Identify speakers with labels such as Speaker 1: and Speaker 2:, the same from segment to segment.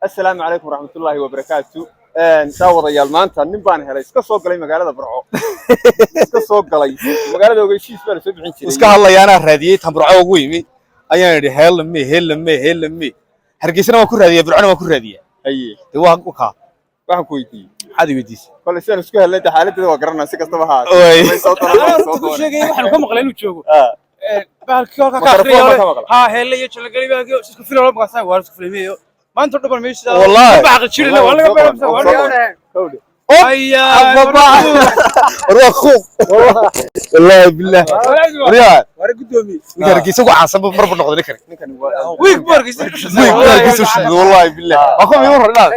Speaker 1: Assalaamu calaykum waraxmatullaahi wabarakaatu. Daawadayaal, maanta nin baan helay iska soo galay magaalada Burco, iska soo galay magaalada. Ogeysiis baa la soo bixin jiray.
Speaker 2: Iska hadlayaanaa raadiyey tan Burco ugu yimi ayaan idhi heellame, heellame, heellame. Hargeysana waan ku raadiyey, Burcona waan ku raadiyey.
Speaker 1: Haye.
Speaker 2: Dee waa u kaa.
Speaker 1: Waxaan ku weydiiyey,
Speaker 2: Maxaad i weydiisay?
Speaker 1: Kole sidaan isku helnay dee xaaladeeda waa garanaa, si kastaba ha ahaatee.
Speaker 2: Way.
Speaker 1: Way soo doonaan, way soo
Speaker 3: Ku
Speaker 1: doonaan.
Speaker 3: sheegay waxaan ka maqlay inuu joogo bahalkii halka ka
Speaker 1: Microphone
Speaker 3: akhriyo.
Speaker 1: baan ka maqlay.
Speaker 3: Ha heelle iyo jalageli bahalkii isku filo markaas waa isku filmiyo maanta dhan meesha.
Speaker 2: Wallahi.
Speaker 3: Ma xaqi jirin waa laga
Speaker 1: Wallahi,
Speaker 3: beeray.
Speaker 1: soo doon. Kowdhe.
Speaker 3: Aya.
Speaker 2: War waa kuuq, wallaahi billaah. Waryaa.
Speaker 3: War gudoomiye.
Speaker 2: Ninka Hargeysa ugu caansan buu marba noqday ninkani.
Speaker 1: Ninkani waa
Speaker 3: Wiig boorkiisa.
Speaker 2: Wiig buu Hargeysa u shiday, wallaahi billaah. Waa kuma iman hor inaad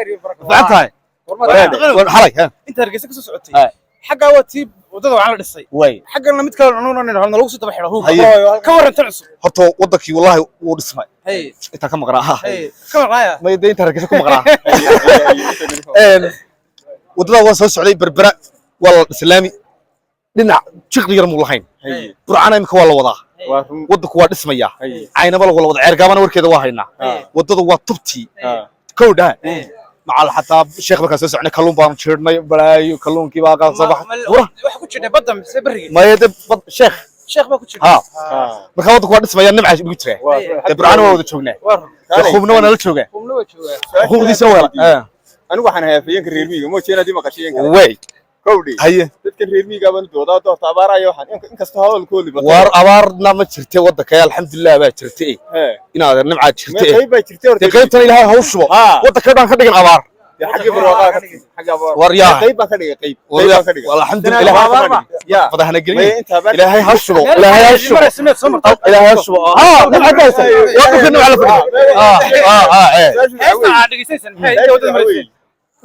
Speaker 2: fiican tahay. War xalay ha.
Speaker 3: Inta Hargeysa ka soo socotay xaggaa waa tii wadada waxaa la dhisay.
Speaker 2: Way.
Speaker 3: Xaggana mid kale nuuna lagu soo daba xidho.
Speaker 2: Haye.
Speaker 3: Ka waran tan cusub?
Speaker 2: Horta wadankii wallaahi wuu dhismay.
Speaker 3: Haye.
Speaker 2: Intaan ka maqnaa.
Speaker 3: Haye, ka maqlaaya.
Speaker 2: May dee intaan Hargeysa ku maqnaa. Waddada waa soo socday Berbera, waa la islaami dhinac jiqli yar muu lahayn.
Speaker 1: Haye.
Speaker 2: Burcana imika waa la wadaa.
Speaker 1: Waa run.
Speaker 2: Waddanku waa dhismayaa.
Speaker 1: Haye.
Speaker 2: Caynaba la wada, Ceergaabana warkeeda waa haynaa. Waddadu waa tubtii. Kowdhaha macal xataa sheekh markaan soo socnay kalluun baanu jiirnay, balaayo kalluunkii baa qaar soo baxay. Wura.
Speaker 3: Waxa ku jirtay badda mise beriga?
Speaker 2: Maya de bad sheekh.
Speaker 3: Sheekh baa ku jirta.
Speaker 2: Ha, marka waddanku waa dhismaya, nimca ugu jira.
Speaker 1: Waa run.
Speaker 2: Dee Burcana waa wada joognaa.
Speaker 3: Waa run.
Speaker 2: Dee khubna waa nala joogaa.
Speaker 3: Hubna waa joogaa.
Speaker 2: Xuquuqdiisana waa.
Speaker 1: Anigu waxaan hayaa afhayeenka reer miyiga, mooje inaad ii maqasheen kale.
Speaker 2: Way.
Speaker 1: Kowdhe.
Speaker 2: Haye.
Speaker 1: Dadkan reer miyiga baan doodaa doorta abaaraya waxaan inkastoo hadalkoodii batay.
Speaker 2: War abaarna ma jirte waddanka, alxamdulilah baa jirte.
Speaker 1: Hee.
Speaker 2: Inaad nimcaa jirte.
Speaker 1: Qayb baa jirtay horta.
Speaker 2: Dee qaybtan Ilaahay ha u shubo.
Speaker 1: Ha.
Speaker 2: Waddanka dhan ka dhigan abaar.
Speaker 1: Dee xaggii barwaaqaa ka dhigay, xagga abaar.
Speaker 2: War yaa.
Speaker 1: Qayb baan ka dhigay, qayb qayb baan ka dhigay.
Speaker 2: Alxamdulilah.
Speaker 1: Ya.
Speaker 2: Fadahana gelin.
Speaker 1: Maya, inta abaar.
Speaker 2: Ilaahay ha shubo, Ilaahay ha shubo, Ilaahay ha shubo. Ha, nimca ka haysa waddanka, nimca la fadhiyo. Ha ha ha ee.
Speaker 3: Heesta aad dhegeysanaysan maxay inta wadada maraysay?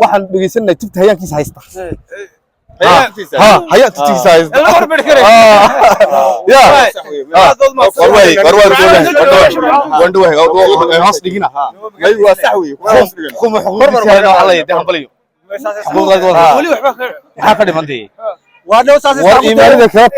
Speaker 2: Waxaan dhegeysanay tubta hayaankiisa haysta.
Speaker 1: Hayaankiisa.
Speaker 2: Ha, hayaan tubtiisa haysta.
Speaker 3: La hormari karay.
Speaker 2: Ya.
Speaker 1: Sax weeye.
Speaker 2: War way, war way, waan dhawahay, hoos dhigina.
Speaker 1: May, waa sax weeye, kuma hoos dhigan.
Speaker 2: Kuma xuquuqdiisa hayna waxaa leeyahay hambaliyo xuquuqdaada waa.
Speaker 3: Weli waxba ka
Speaker 2: Maxaa ka dhiman dee?
Speaker 3: Waa dhow saas.
Speaker 2: War iimaanida kala.